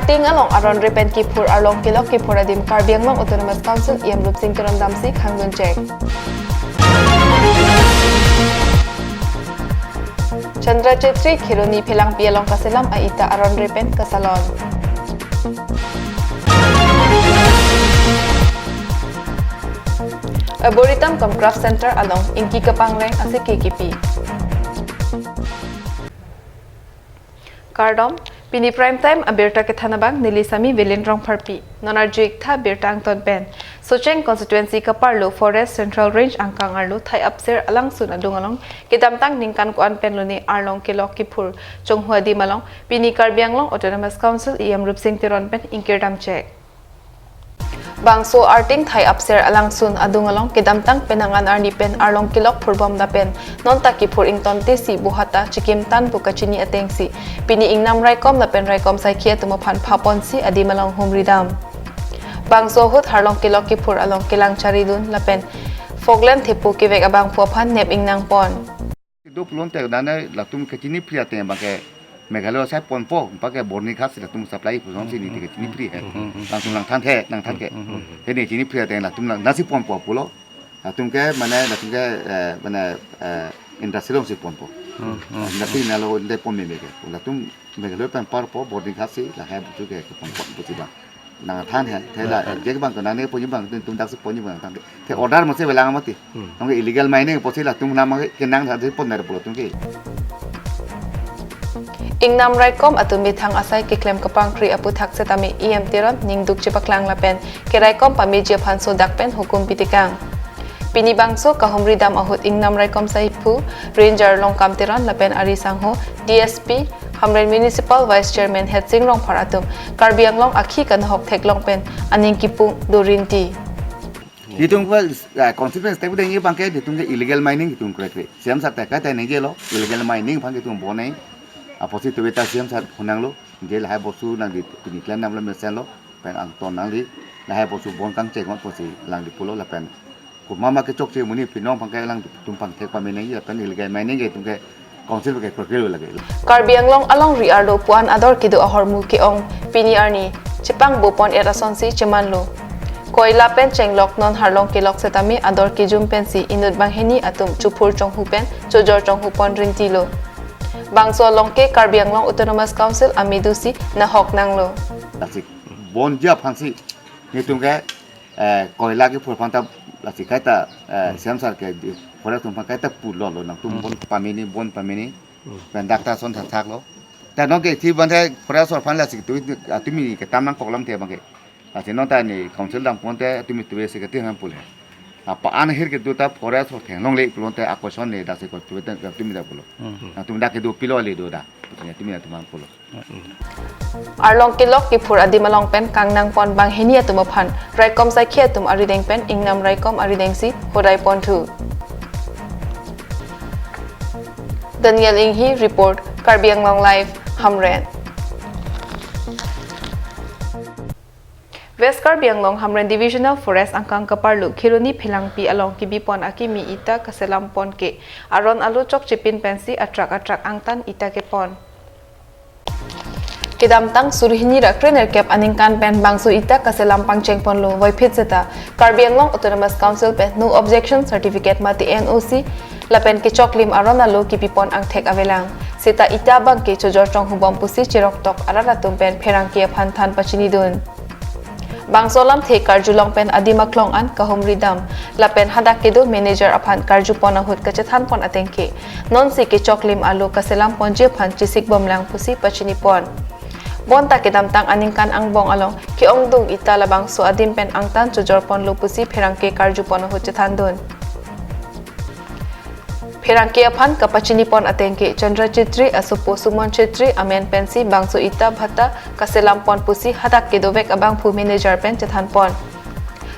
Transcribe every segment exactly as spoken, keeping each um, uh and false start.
Ting along aron re pen kiphur arlong kelok kiphur adim Karbi Anglong Autonomous Council E M Rupsing Teron damsi khangdun chek. Chandra Chetri Kheroni Phelangpi along kaselam a-ita aron re pen kasalon. Arboretum cum Craft Center along ingki kapangreng asike kipi. Kardom, pini Prime Time abirta kethan abang neli Sami Velin Rongpharpi. Non arju-ik tha birta angton pen. Socheng constituency kaparlo Forest Central Range angkang arlo Thai Apser alangsun adung along kedamtang ningkan ko-an pen lone arlong kelok kiphur chonghu adim along pini Karbi Anglong Autonomous Council E M Rupsing Teron pen ingkirdam chek. Bangso arting Thai Apser alangsun adung along kedamtang penang an arni pen arlong kelok phurbom lapen nonta kiphur ingtonte si buhata chikim tan pu kachini atengsi pini ingnam raikom lapen raikom saikhi atum aphan phaponsi adim along humridam. Bangso ahut arlong kelok kiphur along kelang charidun lapen fogland thepo kevek abangphu aphan nep ingnangpon. Duk lon te dane latum kachini phri ateng abangke Meghalaya sai ponpo, abangke Bornighat si latum supply pu jongsi neli kachini phri he. Langsung nangthan he, nangthan ke. He neli chini phri ateng latum lang nasi ponpo pulo. Latum ke mane latum ke, eh, mane, eh, industry alongsi ponpo. Industry nalo de pon meme ke. Latum Meghalaya pen parpo Bornighat si lahai butu ke ponpo butu bang. Nangthan he, thela, je bang ke nangneponji bang, tum dak si ponji bang than. The order masi avelang mati. Nong illegal mining pusi latum nam ke nangthan si pon ner pulo tum ke. Ingnam raikom atum methang asai keklem kapangkri aputhak setame E M Teron ningduk chepaklang lapen keraikom pameji aphan sodak pen hukum pitekang. Pini bangso kahumridam ahut ingnam raikom saiphu Ranger Longkam Teron lapen ari sangho D S P Hamren Municipal Vice Chairman Hetsing Rongphar atum Karbi Anglong akhi kanahok theklong pen aning kipung dorinti. Itum ke, eh, consequence te budeng ye bangke itum ke illegal mining itum krekre. Siam sa teka te nengje lo illegal mining bangke itum bonai. Aposi tu beta siam sa hunang lo je lahai bosu nangdi pini klan nam lo mesen lo pen angton nangli lahai bosu bon kangcheng ngot posi langdi pulo lapen kumama kechokche muni pinong bangke lang tum pangthek pamenai lapen illegal mining ke itum ke council ke krekre lage. Karbi Anglong alongri arlo puan ador kedo ahormu ke-ong pini arni chepangbo pon-et asonsi chemanlo. Koila pen chenglok non arlong kelok setame ador kejum pensi inut banghini atum chuphur chonghu pen chojor chonghu pon rintilo. Bangso along ke Karbi Anglong Autonomous Council amedusi nahok nanglo. Lasi bonji aphansi itum ke, eh, koila kephur aphan ta lasi kaita, eh, siam sar ke di forest atum aphan kaita pulo lo nangtum bon pamini, bon pamini. Pen dak ta ason thakthak lo. Ta nong ke thi bang the forest aphan lasi tu atumi ketam nangkok lam the bangke. Lasi nonta neli council dam ponte atumi tu se kati ham pule. Apa an ahir kedo ta forest atheng longle pulote akoson ne dasi ko tu ta atumi da pulo. Atumi dak kedo pilo le do da. Atumi atum ham pulo. Arlong kelok kiphur adim along pen kangnang pon banghini atum aphan raikom saikhi atum arideng pen ingnam raikom aridengsi hodai ponthu. Daniel Inghi report, Karbi Anglong Live, Hamren. West Karbi Anglong Hamren Divisional Forest angkang kaparlo Kheroni Phelangpi along kibipon akimi ita kaselam pon ke aron alo chokchepin pensi atrak atrak angtan ita kepon. Kedamtang suri hini ra krenerkep aningkan pen bangso ita kaselam pangcheng ponlo voiphit seta Karbi Anglong Autonomous Council pen no objection certificate mate N O C lapen kechoklim aron alo kipipon angthek avelang. Seta ita abangke chojor chonghubom pusi cheroktok arat atum pen pherangke aphan than pachinidun. Bangso lamthe karjulong pen adim aklong an kahumridam lapen hadak kedo manager aphan karjupon ahut kachethanpon atengke nonsi kechoklim alo kaselam ponji aphan chesikbomlang pusi pachinipon. Bonta kedamtang aningkan angbong along ke-ongdung ita labangso adim pen angtan chojor ponlo pusi pherangke karjupon ahut chethandun. Pherangke aphan kapachinipon atengke Chandra Chetri asopo Sumon Chetri amen pensi bangso ita bhata kaselam pon pusi hadak kedovek abangphu manager pen chethanpon.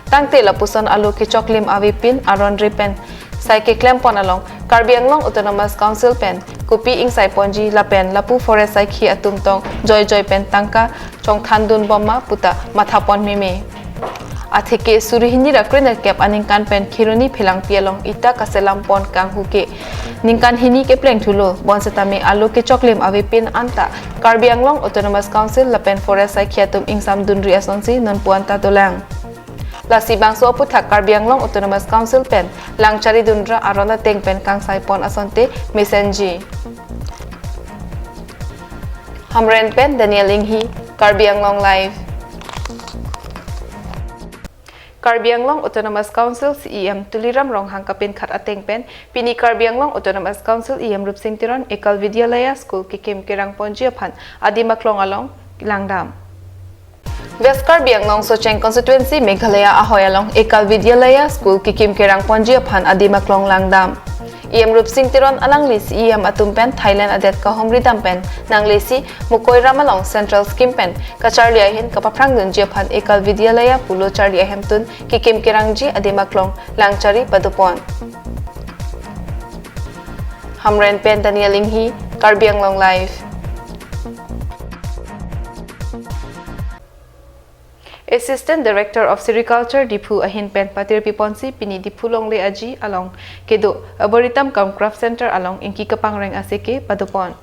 Tangte lapuson alo kechoklim avepin aron re pen sai keklem pon along Karbi Anglong Autonomous Council pen kopi ingsai ponji lapen lapu forest saikhi atum tong joi joi pen tangka chongthandun bomma puta mathapon meme. Atheke suri hini ra krenerkep aningkan pen Kheroni Phelangpi along ita kaselam pon kanghu ke ningkan hini kepleng thulo, bonsetame alo kechoklim avepin anta Karbi Anglong Autonomous Council lapen Forest Saikhi atum ingsamdunri asonsi nonpu anta dolang. Lasi bangso aputhak Karbi Anglong Autonomous Council pen langcharidunra aron ateng pen kangsai pon asonte mesenji. Hamren pen Daniel Inghi, Karbi Anglong Live. Karbi Anglong Autonomous Council C E M Tuliram Ronghang kapinkhat ateng pen pini Karbi Anglong Autonomous Council E M Rupsing Teron Ekal Vidyalaya School kekim kerang ponji aphan adim aklong along langdam. West Karbi Anglong Socheng Constituency Meghalaya ahoi along Ekal Vidyalaya School kekim kerang ponji aphan adim aklong langdam. E M Rupsing Teron alangli C E M atum pen Thailand adet kahumri dam pen nanglesi Mukoi Ram along Central Scheme pen kacharli ahin kapaphrangdunji aphan Ekal Vidyalaya pulo charli ahemtun kekim kerangji adim aklong langchari padopon. Hamren pen Daniel Inghi, Karbi Anglong Live. Assistant Director of Sericulture Diphu ahin pen patirpi ponsi pini Diphu Longle Aji along kedo Arboretum cum Craft Center along ingki kapangreng aseke padopon.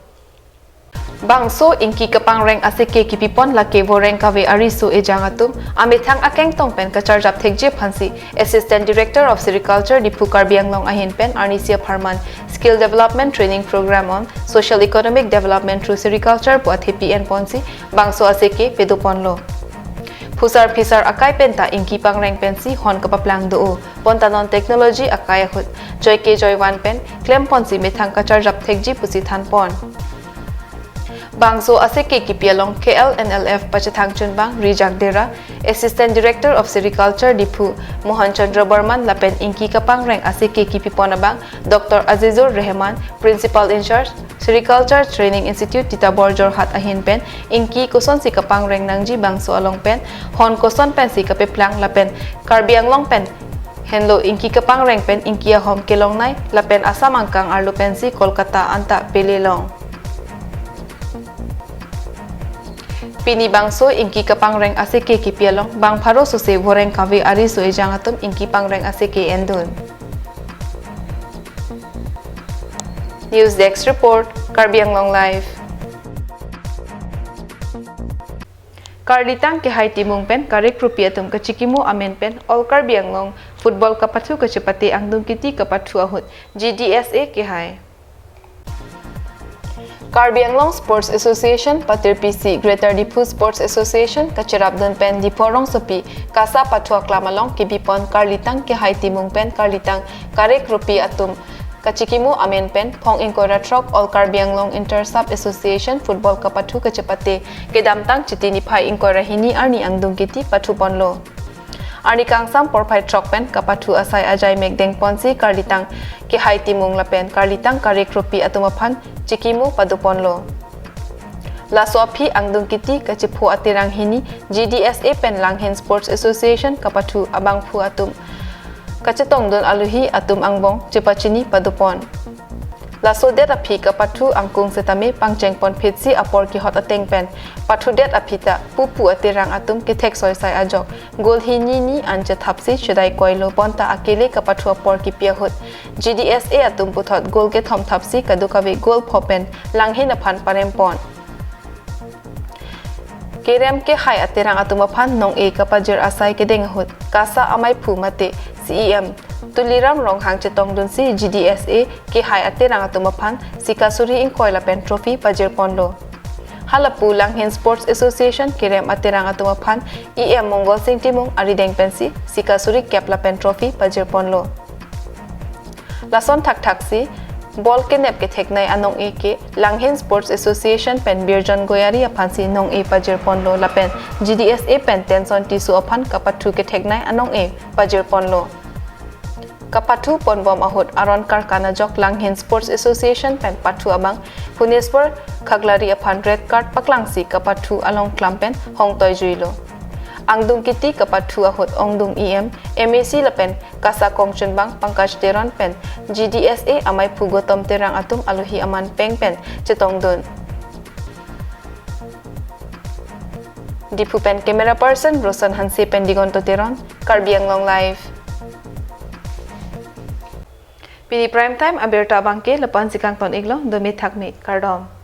Bangso ingki kapangreng aseke kipipon lake voreng kave ariso ejang atum amethang akengtong pen kacharjap thekji aphansi Assistant Director of Sericulture Diphu Karbi Anglong ahin pen arnisi apharman Skill Development Training Program on Social Economic Development through Sericulture pu athepi en ponsi bangso aseke pedoponlo. Phusar phisar akai penta ingki pangreng pensi hon kapaplang do-o, bonta non technology akai ahut joike joivan pen klem ponsi methang kacharjap thekji pusi thanpon. Bangso aseke kipi along K L N L F pachethang chunbang Rijak Dera, Assistant Director of Sericulture Diphu Mohan Chandra Barman lapen ingki kapangreng aseke kipipon abang Doctor Azizur Rehman, Principal in Charge, Sericulture Training Institute Titaborh Jorhat ahin pen ingki kosonsi kapangreng nangji bangso along pen hon koson pensi kapeplang lapen Karbi Anglong pen henlo ingki kapangreng pen ingki ahom kelongnei lapen Assam angkang arlo pensi Kolkata anta pele long. Pini bangso ingki kapangreng aseke kipi along bang pharo sose voreng kave ariso ejang atum ingki pangreng aseke endun. News Desk Report, Karbi Anglong Live. Karlitang kehai timung pen kare kropi atum kachikimo amen pen All Karbi Anglong Football kapathu kachepate angdung kiti kapathu ahut G D S A kehai. Karbi Anglong Sports Association patirpi si Greater Diphu Sports Association kacherapdun pen Diphu rongsopi kasa pathu aklam along kibipon karlitang kehai timung pen karlitang kare kropi atum kachikimo amen pen phong ingkoi ra throk All Karbi Anglong Inter Sub Association Football kapathu kachepate kedamtang Chiti niphai ingkoi ra hini arni angdung kiti pathuponlo. Arni kangsam porphai throk pen kapathu asai ajai mekdeng ponsi karlitang kehai timung lapen karlitang kare kropi atum aphan chikimo padoponlo. Laso aphi angdung kiti kachipho aterang hini G D S A pen Langhin Sports Association kapathu abangphu atum kachetongdun aluhi atum angbong chepachini padopon. Laso det aphi kapathu angkung setame pangcheng ponphitsi apor kihot ateng pen pathu det aphi ta pupu aterang atum kethek soisai ajok goal hini ni an chethapsi chedai koilo bonta akele kapathu apor kipi ahut G D S A atum puthot goal kethom thapsi kadokave goal pho pen Langhin aphan parempon. Kerem kehai aterang atum aphan nong-e kapajir asai kedeng ahut kasa amaiphu mate C E M Tuliram Ronghang chetongdunsi G D S A kehai aterang atum aphan sika suri ingkoi lapen trophy pajirponlo. Halapu Langhin Sports Association kerem aterang atum aphan E M Mongol Sing Timung arideng pensi sika suri kep lapen trophy pajirponlo. Lason thakthaksi ball kenep ketheknei anong-e ke Langhin Sports Association pen Birjon Goyari aphansi nong-e pajirponlo lapen G D S A pen Tenson Tisso aphan kapathu ketheknei anong-e pajirponlo. Kapathu ponbom ahut aron karkan ajok Langhin Sports Association pen pathu abang Phuneswar Khaklari aphan red card paklangsi kapathu along klam pen hongtoi juilo. Angdung kiti kapathu ahut ongdung E M, M A C lapen kasa kongchunbang Pankaj Teron pen G D S A amaiphu Gautam Terang atum aluhi aman peng pen chetongdun. Diphu pen camera person Rosan Hanse pen Digonto Teron, Karbi Anglong Live. Pini Prime Time abirta abangke lapu-ansi kangton-iklo, dome thakme, kardom.